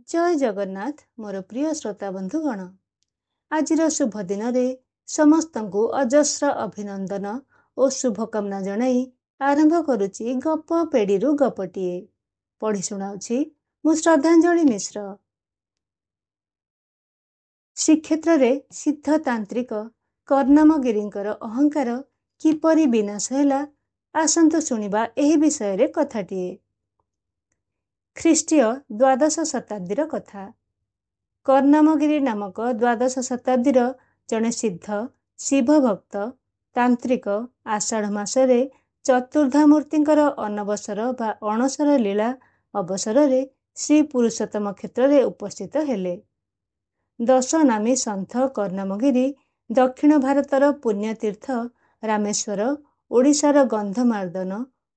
ଜୟ ଜଗନ୍ନାଥ। ମୋର ପ୍ରିୟ ଶ୍ରୋତା ବନ୍ଧୁଗଣ, ଆଜିର ଶୁଭ ଦିନରେ ସମସ୍ତଙ୍କୁ ଅଜସ୍ର ଅଭିନନ୍ଦନ ଓ ଶୁଭକାମନା ଜଣାଇ ଆରମ୍ଭ କରୁଛି ଗପ ପେଡ଼ିରୁ ଗପଟିଏ। ପଢ଼ି ଶୁଣାଉଛି ମୁଁ ଶ୍ରଦ୍ଧାଞ୍ଜଳି ମିଶ୍ର। ଶ୍ରୀକ୍ଷେତ୍ରରେ ସିଦ୍ଧତାନ୍ତ୍ରିକ କର୍ଣ୍ଣମଗିରିଙ୍କର ଅହଙ୍କାର କିପରି ବିନାଶ ହେଲା, ଆସନ୍ତୁ ଶୁଣିବା ଏହି ବିଷୟରେ କଥାଟିଏ। ଖ୍ରୀଷ୍ଟୀୟ ଦ୍ୱାଦଶ ଶତାବ୍ଦୀର କଥା। କର୍ଣ୍ଣମଗିରି ନାମକ ଦ୍ୱାଦଶ ଶତାବ୍ଦୀର ଜଣେ ସିଦ୍ଧ ଶିବଭକ୍ତ ତାନ୍ତ୍ରିକ ଆଷାଢ଼ ମାସରେ ଚତୁର୍ଦ୍ଧାମୂର୍ତ୍ତିଙ୍କର ଅନବସର ବା ଅଣସର ଲୀଳା ଅବସରରେ ଶ୍ରୀ ପୁରୁଷୋତ୍ତମ କ୍ଷେତ୍ରରେ ଉପସ୍ଥିତ ହେଲେ। ଦଶନାମୀ ସନ୍ଥ କର୍ଣ୍ଣମଗିରି ଦକ୍ଷିଣ ଭାରତର ପୁଣ୍ୟତୀର୍ଥ ରାମେଶ୍ୱର, ଓଡ଼ିଶାର ଗନ୍ଧମାର୍ଦ୍ଦନ,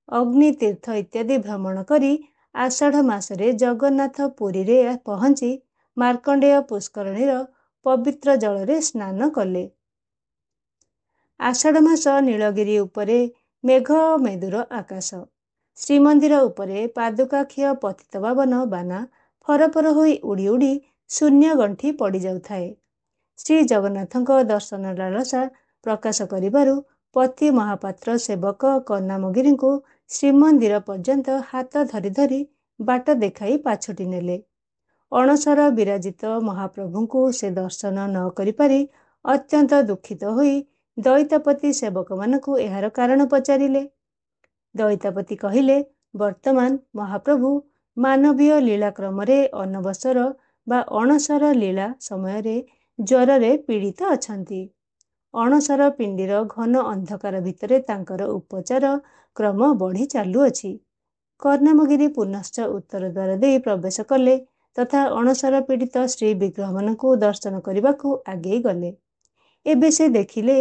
ଅଗ୍ନିତୀର୍ଥ ଇତ୍ୟାଦି ଭ୍ରମଣ କରି ଆଷାଢ଼ ମାସରେ ଜଗନ୍ନାଥ ପୁରୀରେ ପହଞ୍ଚି ମାର୍କଣ୍ଡେୟ ପୁଷ୍କରଣୀର ପବିତ୍ର ଜଳରେ ସ୍ନାନ କଲେ। ଆଷାଢ଼ ମାସ, ନୀଳଗିରି ଉପରେ ମେଘ ମେଦୁର ଆକାଶ। ଶ୍ରୀମନ୍ଦିର ଉପରେ ପାଦୁକାଖିଅ ପତିତପାବନ ବାନା ଫରଫର ହୋଇ ଉଡ଼ି ଉଡ଼ି ଶୂନ୍ୟ ଗଣ୍ଠି ପଡ଼ିଯାଉଥାଏ। ଶ୍ରୀ ଜଗନ୍ନାଥଙ୍କ ଦର୍ଶନ ଲାଳସା ପ୍ରକାଶ କରିବାରୁ ପତି ମହାପାତ୍ର ସେବକ କର୍ଣ୍ଣାମଗିରିଙ୍କୁ ଶ୍ରୀମନ୍ଦିର ପର୍ଯ୍ୟନ୍ତ ହାତ ଧରି ଧରି ବାଟ ଦେଖାଇ ପାଛୋଟି ନେଲେ। ଅଣସର ବିରାଜିତ ମହାପ୍ରଭୁଙ୍କୁ ସେ ଦର୍ଶନ ନ କରିପାରି ଅତ୍ୟନ୍ତ ଦୁଃଖିତ ହୋଇ ଦଇତାପତି ସେବକମାନଙ୍କୁ ଏହାର କାରଣ ପଚାରିଲେ। ଦଇତାପତି କହିଲେ, ବର୍ତ୍ତମାନ ମହାପ୍ରଭୁ ମାନବୀୟ ଲୀଳାକ୍ରମରେ ଅନବସର ବା ଅଣସର ଲୀଳା ସମୟରେ ଜ୍ୱରରେ ପୀଡ଼ିତ ଅଛନ୍ତି। ଅଣସର ପିଣ୍ଡିର ଘନ ଅନ୍ଧକାର ଭିତରେ ତାଙ୍କର ଉପଚାର କ୍ରମ ବଢ଼ି ଚାଲୁଅଛି। କର୍ଣ୍ଣମଗିରି ପୁନଶ୍ଚ ଉତ୍ତର ଦ୍ୱାର ଦେଇ ପ୍ରବେଶ କଲେ ତଥା ଅଣସର ପୀଡ଼ିତ ଶ୍ରୀ ବିଗ୍ରହମାନଙ୍କୁ ଦର୍ଶନ କରିବାକୁ ଆଗେଇ ଗଲେ। ଏବେ ସେ ଦେଖିଲେ,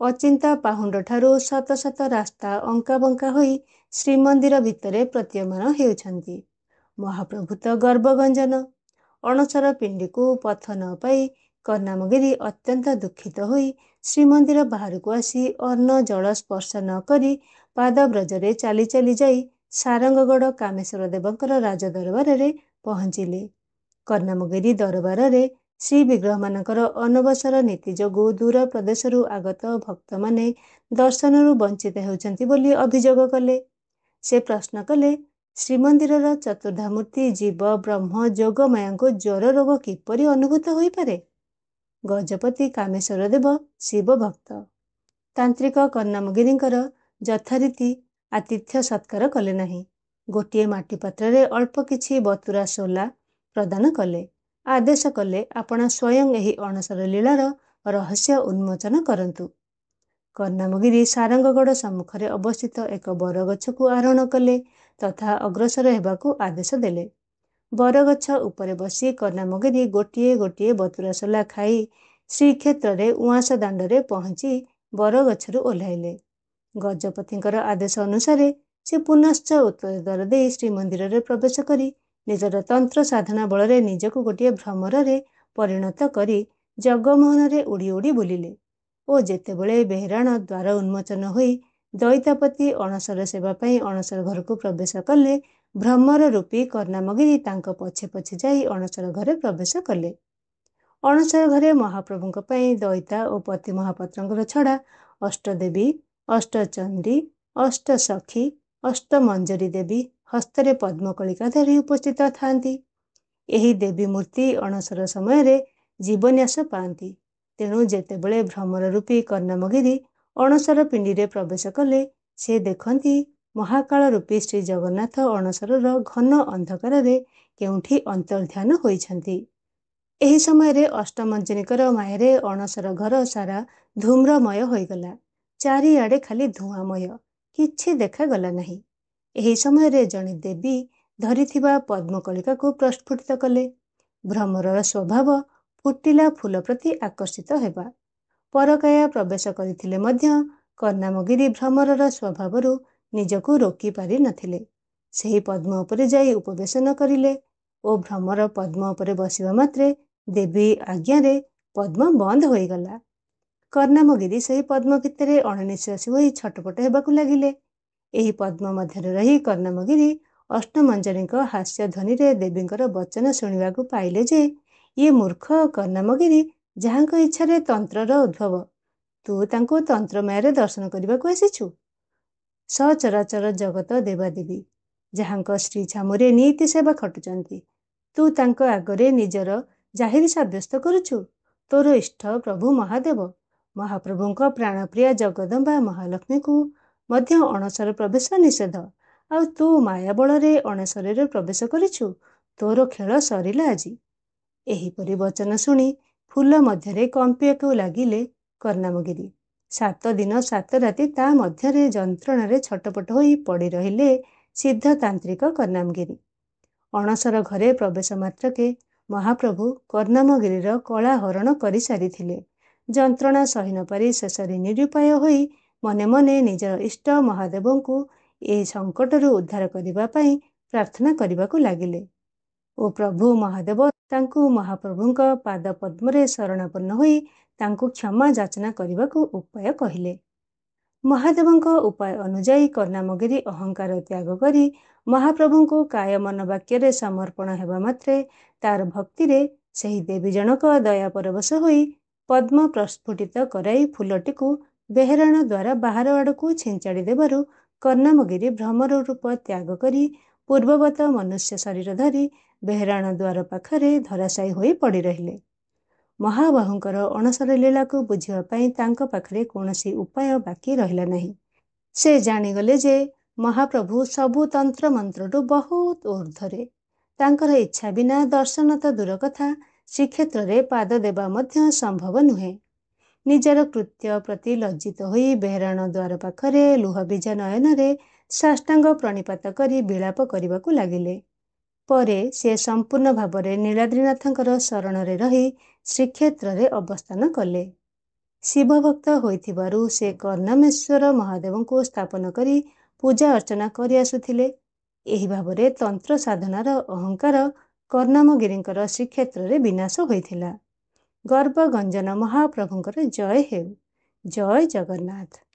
ଅଚିନ୍ତା ପାହୁଣ୍ଡଠାରୁ ଶତ ଶତ ରାସ୍ତା ଅଙ୍କାବଙ୍କା ହୋଇ ଶ୍ରୀମନ୍ଦିର ଭିତରେ ପ୍ରତୀୟମାନ ହେଉଛନ୍ତି। ମହାପ୍ରଭୁ ତ ଗର୍ବଗଞ୍ଜନ। ଅଣସର ପିଣ୍ଡିକୁ ପଥ ନ ପାଇ କର୍ଣ୍ଣାମଗିରି ଅତ୍ୟନ୍ତ ଦୁଃଖିତ ହୋଇ ଶ୍ରୀମନ୍ଦିର ବାହାରକୁ ଆସି ଅନ୍ନ ଜଳ ସ୍ପର୍ଶ ନ କରି ପାଦବ୍ରଜରେ ଚାଲି ଚାଲି ଯାଇ ସାରଙ୍ଗଗଡ଼ କାମେଶ୍ୱର ଦେବଙ୍କର ରାଜ ଦରବାରରେ ପହଞ୍ଚିଲେ। କର୍ଣ୍ଣାମଗିରି ଦରବାରରେ ଶ୍ରୀ ବିଗ୍ରହମାନଙ୍କର ଅନବସର ନୀତି ଯୋଗୁଁ ଦୂର ପ୍ରଦେଶରୁ ଆଗତ ଭକ୍ତମାନେ ଦର୍ଶନରୁ ବଞ୍ଚିତ ହେଉଛନ୍ତି ବୋଲି ଅଭିଯୋଗ କଲେ। ସେ ପ୍ରଶ୍ନ କଲେ, ଶ୍ରୀମନ୍ଦିରର ଚତୁର୍ଦ୍ଧାମୂର୍ତ୍ତି ଜୀବ ବ୍ରହ୍ମ ଯୋଗମାୟାଙ୍କୁ ଜ୍ୱର ରୋଗ କିପରି ଅନୁଭୂତ ହୋଇପାରେ? ଗଜପତି କାମେଶ୍ୱର ଦେବ ଶିବ ଭକ୍ତ। ତାନ୍ତ୍ରିକ କର୍ଣ୍ଣମଗିରିଙ୍କର ଯଥାରୀତି ଆତିଥ୍ୟ ସତ୍କାର କଲେ ନାହିଁ। ଗୋଟିଏ ମାଟି ପାତ୍ରରେ ଅଳ୍ପ କିଛି ବତୁରା ସୋଲା ପ୍ରଦାନ କଲେ। ଆଦେଶ କଲେ, ଆପଣ ସ୍ୱୟଂ ଏହି ଅଣସର ଲୀଳାର ରହସ୍ୟ ଉନ୍ମୋଚନ କରନ୍ତୁ। କର୍ଣ୍ଣାମଗିରି ସାରଙ୍ଗଗଡ଼ ସମ୍ମୁଖରେ ଅବସ୍ଥିତ ଏକ ବରଗଛକୁ ଆରୋହଣ କଲେ ତଥା ଅଗ୍ରସର ହେବାକୁ ଆଦେଶ ଦେଲେ। ବରଗଛ ଉପରେ ବସି କର୍ଣ୍ଣାମଗିରି ଗୋଟିଏ ଗୋଟିଏ ବତୁରା ସୋଲା ଖାଇ ଶ୍ରୀକ୍ଷେତ୍ରରେ ଉଆଁସ ଦାଣ୍ଡରେ ପହଞ୍ଚି ବରଗଛରୁ ଓହ୍ଲାଇଲେ। ଗଜପତିଙ୍କର ଆଦେଶ ଅନୁସାରେ ସେ ପୁନଶ୍ଚ ଉତ୍ତର ଦ୍ୱାର ଦେଇ ଶ୍ରୀମନ୍ଦିରରେ ପ୍ରବେଶ କରି ନିଜର ତନ୍ତ୍ର ସାଧନା ବଳରେ ନିଜକୁ ଗୋଟିଏ ଭ୍ରମରରେ ପରିଣତ କରି ଜଗମୋହନରେ ଉଡ଼ି ଉଡ଼ି ବୁଲିଲେ ଓ ଯେତେବେଳେ ବେହେରାଣ ଦ୍ୱାର ଉନ୍ମୋଚନ ହୋଇ ଦଇତାପତି ଅଣସର ସେବା ପାଇଁ ଅଣସର ଘରକୁ ପ୍ରବେଶ କଲେ, ଭ୍ରମର ରୂପୀ କର୍ଣ୍ଣାମଗିରି ତାଙ୍କ ପଛେ ପଛେ ଯାଇ ଅଣସର ଘରେ ପ୍ରବେଶ କଲେ। ଅଣସର ଘରେ ମହାପ୍ରଭୁଙ୍କ ପାଇଁ ଦଇତା ଓ ପତି ମହାପାତ୍ରଙ୍କର ଛଡ଼ା ଅଷ୍ଟଦେବୀ, ଅଷ୍ଟଚଣ୍ଡୀ, ଅଷ୍ଟସଖୀ, ଅଷ୍ଟମଞ୍ଜରୀ ଦେବୀ ହସ୍ତରେ ପଦ୍ମକଳିକା ଧରି ଉପସ୍ଥିତ ଥାଆନ୍ତି। ଏହି ଦେବୀ ମୂର୍ତ୍ତି ଅଣସର ସମୟରେ ଜୀବନ୍ୟାସ ପାଆନ୍ତି। ତେଣୁ ଯେତେବେଳେ ଭ୍ରମର ରୂପୀ କର୍ଣ୍ଣମଗିରି ଅଣସର ପିଣ୍ଡିରେ ପ୍ରବେଶ କଲେ, ସେ ଦେଖନ୍ତି ମହାକାଳ ରୂପୀ ଶ୍ରୀ ଜଗନ୍ନାଥ ଅଣସରର ଘନ ଅନ୍ଧକାରରେ କେଉଁଠି ଅନ୍ତର୍ଧ୍ୟାନ ହୋଇଛନ୍ତି। ଏହି ସମୟରେ ଅଷ୍ଟମଞ୍ଜରୀଙ୍କର ମାୟାରେ ଅଣସର ଘର ସାରା ଧୂମ୍ରମୟ ହୋଇଗଲା। ଚାରିଆଡ଼େ ଖାଲି ଧୂଆଁମୟ, କିଛି ଦେଖାଗଲା ନାହିଁ। ଏହି ସମୟରେ ଜଣେ ଦେବୀ ଧରିଥିବା ପଦ୍ମକଳିକାକୁ ପ୍ରସ୍ଫୁଟିତ କଲେ। ଭ୍ରମରର ସ୍ୱଭାବ ଫୁଟିଲା ଫୁଲ ପ୍ରତି ଆକର୍ଷିତ ହେବା। ପରକାୟା ପ୍ରବେଶ କରିଥିଲେ ମଧ୍ୟ କର୍ଣ୍ଣାମଗିରି ଭ୍ରମରର ସ୍ୱଭାବରୁ ନିଜକୁ ରୋକି ପାରିନଥିଲେ। ସେହି ପଦ୍ମ ଉପରେ ଯାଇ ଉପବେଶନ କରିଲେ ଓ ଭ୍ରମର ପଦ୍ମ ଉପରେ ବସିବା ମାତ୍ରେ ଦେବୀ ଆଜ୍ଞାରେ ପଦ୍ମ ବନ୍ଦ ହୋଇଗଲା। କର୍ଣ୍ଣାମଗିରି ସେହି ପଦ୍ମ ଭିତରେ ଅଣନିଶ୍ୱାସୀ ହୋଇ ଛଟପଟ ହେବାକୁ ଲାଗିଲେ। ଏହି ପଦ୍ମ ମଧ୍ୟରେ ରହି କର୍ଣ୍ଣମଗିରି ଅଷ୍ଟମଞ୍ଜରୀଙ୍କ ହାସ୍ୟଧ୍ୱନିରେ ଦେବୀଙ୍କର ବଚନ ଶୁଣିବାକୁ ପାଇଲେ ଯେ, ଇଏ ମୂର୍ଖ କର୍ଣ୍ଣାମଗିରି ଯାହାଙ୍କ ଇଚ୍ଛାରେ ତନ୍ତ୍ରର ଉଦ୍ଭବ, ତୁ ତାଙ୍କୁ ତନ୍ତ୍ରମାୟାରେ ଦର୍ଶନ କରିବାକୁ ଆସିଛୁ? ସଚରାଚର ଜଗତ ଦେବାଦେବୀ ଯାହାଙ୍କ ଶ୍ରୀ ଛାମୁରେ ନୀତି ସେବା ଖଟୁଛନ୍ତି, ତୁ ତାଙ୍କ ଆଗରେ ନିଜର ଜାହିର ସାବ୍ୟସ୍ତ କରୁଛୁ? ତୋର ଇଷ୍ଟ ପ୍ରଭୁ ମହାଦେବ, ମହାପ୍ରଭୁଙ୍କ ପ୍ରାଣପ୍ରିୟା ଜଗଦମ୍ବା ମହାଲକ୍ଷ୍ମୀଙ୍କୁ ମଧ୍ୟ ଅଣସର ପ୍ରବେଶ ନିଷେଧ, ଆଉ ତୁ ମାୟା ବଳରେ ଅଣସରରେ ପ୍ରବେଶ କରିଛୁ। ତୋର ଖେଳ ସରିଲା ଆଜି। ଏହିପରି ବଚନ ଶୁଣି ଫୁଲ ମଧ୍ୟରେ କମ୍ପିବାକୁ ଲାଗିଲେ କର୍ଣ୍ଣାମଗିରି। 7 ଦିନ 7 ରାତି ତା ମଧ୍ୟରେ ଯନ୍ତ୍ରଣାରେ ଛଟପଟ ହୋଇ ପଡ଼ି ରହିଲେ ସିଦ୍ଧତାନ୍ତ୍ରିକ କର୍ଣ୍ଣାମଗିରି। ଅଣସର ଘରେ ପ୍ରବେଶ ମାତ୍ରକେ ମହାପ୍ରଭୁ କର୍ଣ୍ଣାମଗିରିର କଳା ହରଣ କରିସାରିଥିଲେ। ଯନ୍ତ୍ରଣା ସହି ନପାରି ଶେଷରେ ନିରୁପାୟ ହୋଇ ମନେ ମନେ ନିଜର ଇଷ୍ଟ ମହାଦେବଙ୍କୁ ଏ ସଙ୍କଟରୁ ଉଦ୍ଧାର କରିବା ପାଇଁ ପ୍ରାର୍ଥନା କରିବାକୁ ଲାଗିଲେ ଓ ପ୍ରଭୁ ମହାଦେବ ତାଙ୍କୁ ମହାପ୍ରଭୁଙ୍କ ପାଦ ପଦ୍ମରେ ଶରଣାପନ୍ନ ହୋଇ ତାଙ୍କୁ କ୍ଷମା ଯାଚନା କରିବାକୁ ଉପାୟ କହିଲେ। ମହାଦେବଙ୍କ ଉପାୟ ଅନୁଯାୟୀ କର୍ଣ୍ଣାମଗିରି ଅହଙ୍କାର ତ୍ୟାଗ କରି ମହାପ୍ରଭୁଙ୍କୁ କାୟ ମନ ବାକ୍ୟରେ ସମର୍ପଣ ହେବା ମାତ୍ରେ ତାର ଭକ୍ତିରେ ସେହି ଦେବୀ ଜଣକ ଦୟା ପରବଶ ହୋଇ ପଦ୍ମ ପ୍ରସ୍ଫୁଟିତ କରାଇ ଫୁଲଟିକୁ ବେହେରାଣ ଦ୍ୱାରା ବାହାର ଆଡ଼କୁ ଛିଞ୍ଚାଡ଼ି ଦେବାରୁ କର୍ଣ୍ଣାମଗିରି ଭ୍ରମର ରୂପ ତ୍ୟାଗ କରି ପୂର୍ବବତ ମନୁଷ୍ୟ ଶରୀର ଧରି ବେହେରାଣ ଦ୍ୱାର ପାଖରେ ଧରାଶାୟୀ ହୋଇ ପଡ଼ି ରହିଲେ। ମହାବାହୁଙ୍କର ଅଣସର ଲୀଳାକୁ ବୁଝିବା ପାଇଁ ତାଙ୍କ ପାଖରେ କୌଣସି ଉପାୟ ବାକି ରହିଲା ନାହିଁ। ସେ ଜାଣିଗଲେ ଯେ ମହାପ୍ରଭୁ ସବୁ ତନ୍ତ୍ର ମନ୍ତ୍ରଠୁ ବହୁତ ଊର୍ଦ୍ଧ୍ୱରେ। ତାଙ୍କର ଇଚ୍ଛା ବିନା ଦର୍ଶନ ତ ଦୂର କଥା, ଶ୍ରୀକ୍ଷେତ୍ରରେ ପାଦ ଦେବା ମଧ୍ୟ ସମ୍ଭବ ନୁହେଁ। ନିଜର କୃତ୍ୟ ପ୍ରତି ଲଜ୍ଜିତ ହୋଇ ବେହେରାଣ ଦ୍ୱାର ପାଖରେ ଲୁହଭିଜା ନୟନରେ ସାଷ୍ଟାଙ୍ଗ ପ୍ରଣିପାତ କରି ବିଳାପ କରିବାକୁ ଲାଗିଲେ। ପରେ ସେ ସମ୍ପୂର୍ଣ୍ଣ ଭାବରେ ନୀଳାଦ୍ରିନାଥଙ୍କର ଶରଣରେ ରହି ଶ୍ରୀକ୍ଷେତ୍ରରେ ଅବସ୍ଥାନ କଲେ। ଶିବଭକ୍ତ ହୋଇଥିବାରୁ ସେ କର୍ଣ୍ଣାମେଶ୍ୱର ମହାଦେବଙ୍କୁ ସ୍ଥାପନ କରି ପୂଜା ଅର୍ଚ୍ଚନା କରିଆସୁଥିଲେ। ଏହି ଭାବରେ ତନ୍ତ୍ର ସାଧନାର ଅହଙ୍କାର କର୍ଣ୍ଣାମଗିରିଙ୍କର ଶ୍ରୀକ୍ଷେତ୍ରରେ ବିନାଶ ହୋଇଥିଲା। ଗର୍ବ ଗଞ୍ଜନ ମହାପ୍ରଭୁଙ୍କର ଜୟ ହେଉ। ଜୟ ଜଗନ୍ନାଥ।